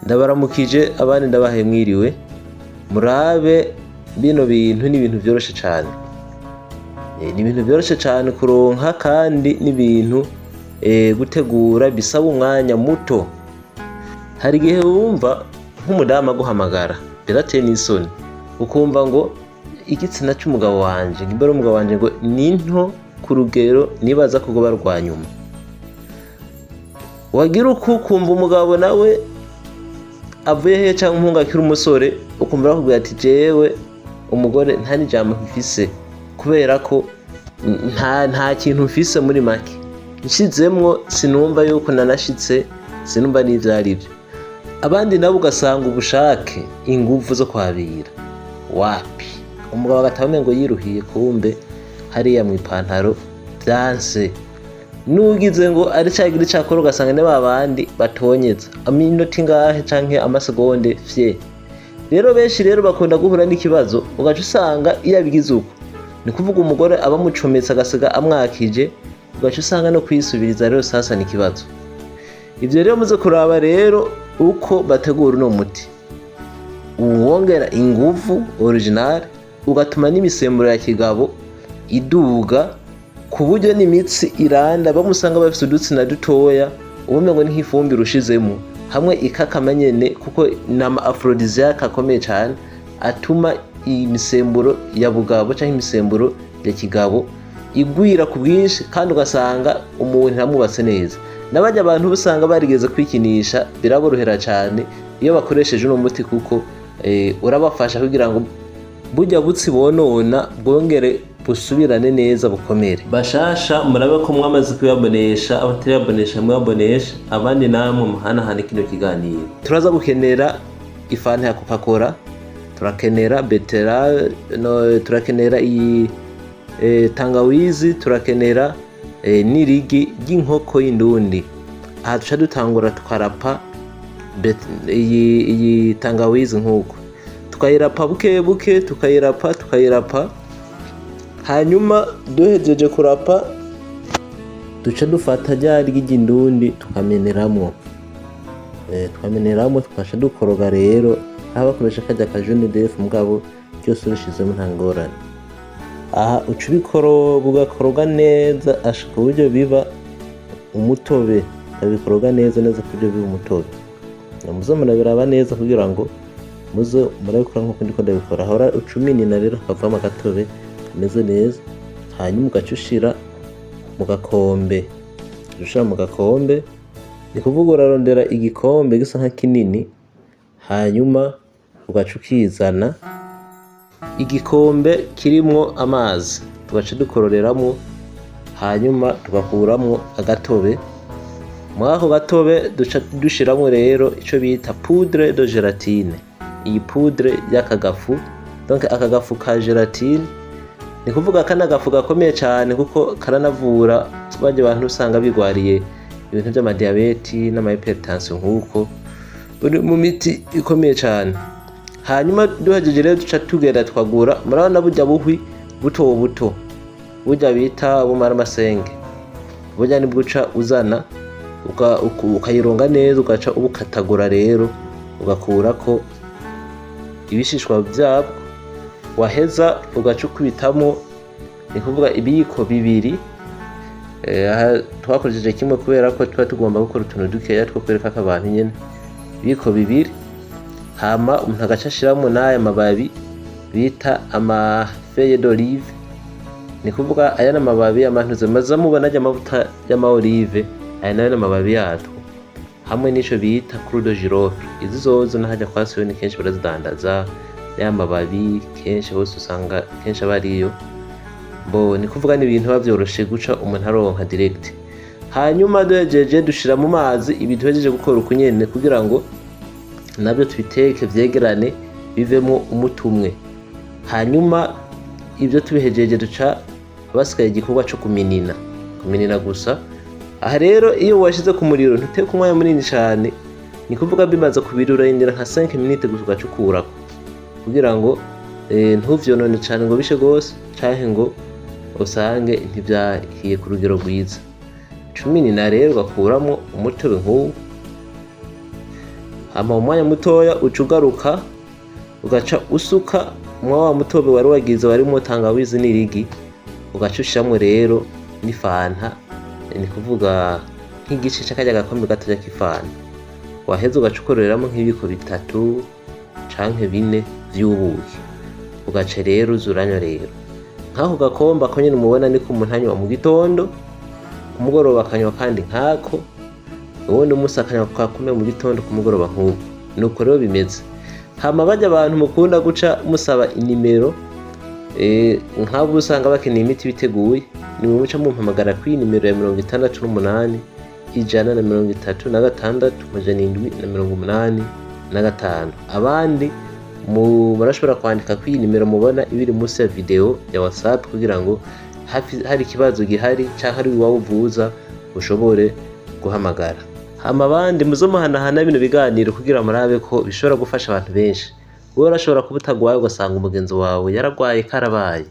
Ndabaramukije, abandi ndabahaye mwiriwe. Murabe bino bintu, ni ibintu vyoroshe cane. Ni ibintu vyoroshe cane kuronka, kandi n'ibintu gutegura bisaba umwanya muto. Hari igihe wumva nk'umudamu aguhamagara, birateye n'isoni, ukumva ngo igitsina c'umugabo wanje, ngo imbere y'umugabo wanje ngo ni nto ku rugero nibaza ko rwoba rwa nyuma. Wagira uku ukumva umugabo nawe avuye hehe, canke umuhungu akiri umusore, ukumva arakubwira ati: "Jewe umugore nta n'ijambo mfise, kubera ko nta kintu mfise." Muri make, nshizemwo sinumva yuko nanashitse, sinumva n'ivyo arivyo. Abandi nabo ugasanga ubushake, inguvu zo kwabira wapi, umugabo agataha umengo yiruhiye, kumbe hariya mw'ipantaro vyanse. Nugize ngo ari cagira icakora, ugasanga ni babandi batonyeza aminota ingahe canke amasegonde fye. Rero benshi rero bakunda guhura n'ikibazo, ugaca usanga iyo abigize uko, ni kuvuga umugore aba amucometse agasiga amwakije, ugaca usanga no kwisubiriza rero sasa ni ikibazo. Ivyo rero muze kuraba rero uko bategura uno muti uwongera inguvu original, ugatuma n'imisemburo ya kigabo iduga, ku buryo n'imitsi iranda. Bamusanga bafise udutsina dutoya, ubumengo ni nk'ifumbire ushizemo hamwe ikakama nyene, kuko nama aphrodisiaque akomeye cane, atuma imisemburo ya bugabo canke imisemburo ya kigabo igwira ku bwinshi, kandi ugasanga umuntu ntamwubatse neza. N'abarya abantu usanga barigeze kwikinisha, biraborohera cane iyo bakoresheje uno muti, kuko urabafasha kugira ngo burya butsi bonona bwongere busubirane neza, bukomere. Bashasha, murabe ko mwamaze kuyabonesha, abatarayabonesha muyabonesha, abandi namwe muhanahane kino kiganiro. Turaza gukenera ifanta ya Coca Cola, turakenera betterave, no, turakenera iyi tangawizi, turakenera n'irigi ry'inkoko y'indundi. Aha duca dutangura tukarapa iyi tangawizi nk'uko tukayirapa buke buke, tukayirapa, tukayirapa. Hanyuma duhejeje kurapa, duca dufata rya rigi ry'indundi tukameneramwo, tukameneramwo, tukaca dukoroga. Rero aho bakoresha karya ka jaune d'œuf, mugabo ryose urishizemo nta ngorane. Aha uca ubikoroga, ugakoroga neza ashika uburyo biba umutobe, ukabikoroga neza neza ku buryo biba umutobe. Muze murabiraba neza kugira ngo muze murabikora nkuko ndiko ndabikora. Hora uca uminina rero, hakavamo agatobe kameze neza. Hanyuma ugaca ushira mu gakombe, ushira mu gakombe, ni kuvuga urarondera igikombe gisa nka kinini, hanyuma ugaca ukizana igikombe kirimwo amazi, tugaca dukororeramwo, hanyuma tugakuramwo agatobe. Muri ako gatobe duca dushiramwo rero ico bita poudre de gélatine, iyi poudre y'aka gafu, donc aka gafu ka gélatine. Ni kuvuga kana gafu gakomeye cyane, kuko karanavura barya bantu usanga bigwariye ibintu by'amadiyabeti n'ama hypertension, nk'uko buri mu miti ikomeye cyane. Hanyuma duhejeje rero, duca tugenda twagura, murabona burya buhwi buto buto, burya bita bumara amasenge, burya nibwo uca uzana ukayironga neza, ugaca ubukatagura rero, ugakurako ibishishwa vyabwo, waheza ugaca ukubitamo, ni kuvuga ibiyiko 2. Aha twakoresheje kimwe kubera ko tuba tugomba gukora utuntu dukeya two kwereka ko abantu nyene. Ibiyiko 2, hama umuntu agaca ashiramwo n'aya mababi bita ama feuille d'olive. Ni kuvuga aya n'amababi y'amantuze maze mubona ajya amavuta y'ama olive, aya nayo n'amababi yatwo, hamwe n'ico bita clou de girofle. Izi zozo n'ahajya kwa Siyoni kenshi barazidandaza, ya mababi kenshi hose usanga kenshi aba ariyo. Bo ni kuvuga ni ibintu biba vyoroshe guca umuntu aronka direct. Hanyuma duhejeje, dushira mu mazi ibi duhejeje gukora uku nyene, kugira ngo nabyo tubiteke vyegerane bivemo umuti umwe. Hanyuma ibyo tubihejeje, duca basigaye igikorwa co kuminina, kuminina gusa. Aha rero iyo washize ku muriro ntuteka umwanya munini cane, ni kuvuga bimaze kubira urarindira nka 5 minutes gusa, ugaca ukurako, kugira ngo ntuvyonone cane ngo bishe gose, canke ngo usange ntivyahiye ku rugero rwiza. Cuminina rero, ugakuramwo umutobe nk'uwu. Hama mu mwanya mutoya uca ugaruka ugaca usuka mwa wa mutobe wari wagize warimwo tangawizi n'irigi, ugaca ushiramwo rero n'ifanta, ni kuvuga nk'igice c'akarya gakombe gatoya k'ifanta. Waheza ugaca ukoreramo nk'ibiyiko bitatu canke bine vy'ubuki, ugaca rero uza uranywa. Rero nk'ako gakombe ako nyene mubona niko umuntu anywa mu gitondo, ku mugoroba akanywa kandi nk'ako, uwundi musi akanywa kakumwe mu gitondo, ku mugoroba nk'uko. Nuko rero bimeze. Hama barya abantu mukunda guca musaba inimero, nk'abo usanga bakeneye imiti biteguye, nimwe muca mumpamagara kuri nimero ya 68 136 785. Abandi murashobora kwandika kuri iyi nimero mubona ibiri munsi ya video ya WhatsApp, kugira ngo hari ikibazo gihari canke ari iwawe uvuza ushobore guhamagara. Hama abandi muzo muhanahana bino biganiro kugira murabe ko bishobora gufasha abantu benshi. Wowe urashobora kuba utagwaye, ugasanga umugenzi wawe yaragwaye karabaye.